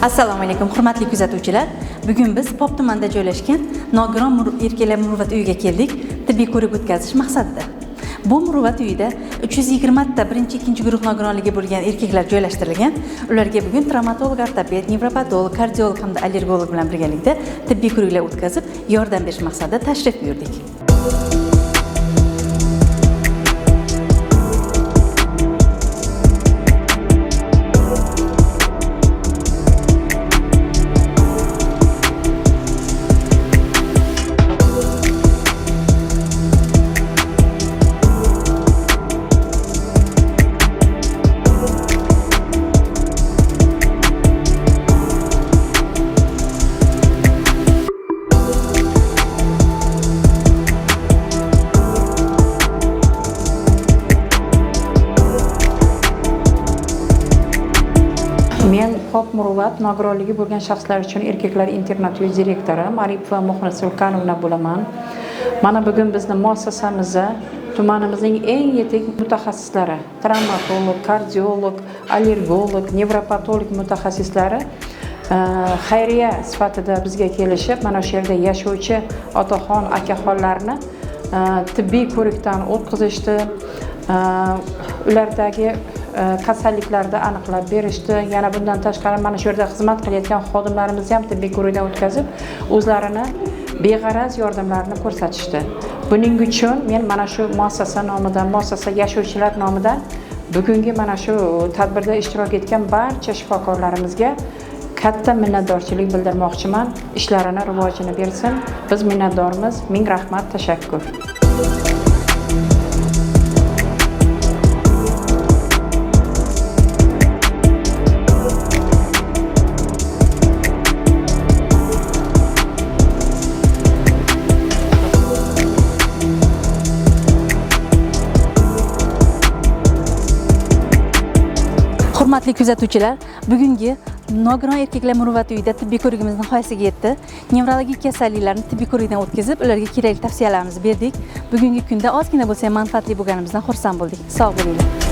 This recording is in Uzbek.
Assalomu alaykum, hurmatli kuzatuvchilar. Bugun biz Pop tumanida joylashgan nogiron erkaklar muruvvat uyiga keldik, tibbiy ko'rik o'tkazish maqsadida. Bu muruvvat uyida 320 ta birinchi, ikkinchi guruh nogironligi bo'lgan erkaklar joylashtirilgan. Ularga bugun travmatolog, ortoped, nevropatolog, kardiolog hamda allergolog bilan birgalikda tibbiy ko'riklar o'tkazib, yordam berish maqsadida tashrif buyurdik. Men Pop muruvvat nogironligi bo'lgan shaxslar uchun erkaklar internat uyi direktori Maripova Muxlis Sulkanovna bo'laman. Mana bugun bizni muassasamizda tumanimizning eng yetuk mutaxassislari, travmatolog, kardiolog, allergolog, nevropatolog mutaxassislari xayriya sifatida bizga kelishib, mana shu yerda yashovchi otaxon, akaxonlarni tibbiy ko'rikdan o'tkazishdi. Ulardagi kasalliklarni aniqlab berishdi. Yana bundan tashqari mana shu yerda xizmat qilayotgan xodimlarimizni ham tibbiy ko'rikdan o'tkazib, o'zlarini beg'araz yordamlarini ko'rsatishdi. Buning uchun men mana shu muassasa nomidan, muassasa yashovchilar nomidan bugungi mana shu tadbirda ishtirok etgan barcha shifokorlarimizga katta minnatdorchilik bildirmoqchiman. Ishlarini rivojini bersin. Biz minnatdormiz. Ming rahmat, tashakkur. Hurmatli kuzatuvchilar, bugungi nogiron erkaklar muruvvat uyida tibbiy ko'rigimiz nihoyasiga yetdi. Nevrologik kasalliklarni tibbiy ko'rikdan o'tkazib, ularga kerakli tavsiyalarimizni berdik. Bugungi kunda ozgina bo'lsa ham manfaatli bo'lganimizdan xursand bo'ldik. Sog' bo'linglar.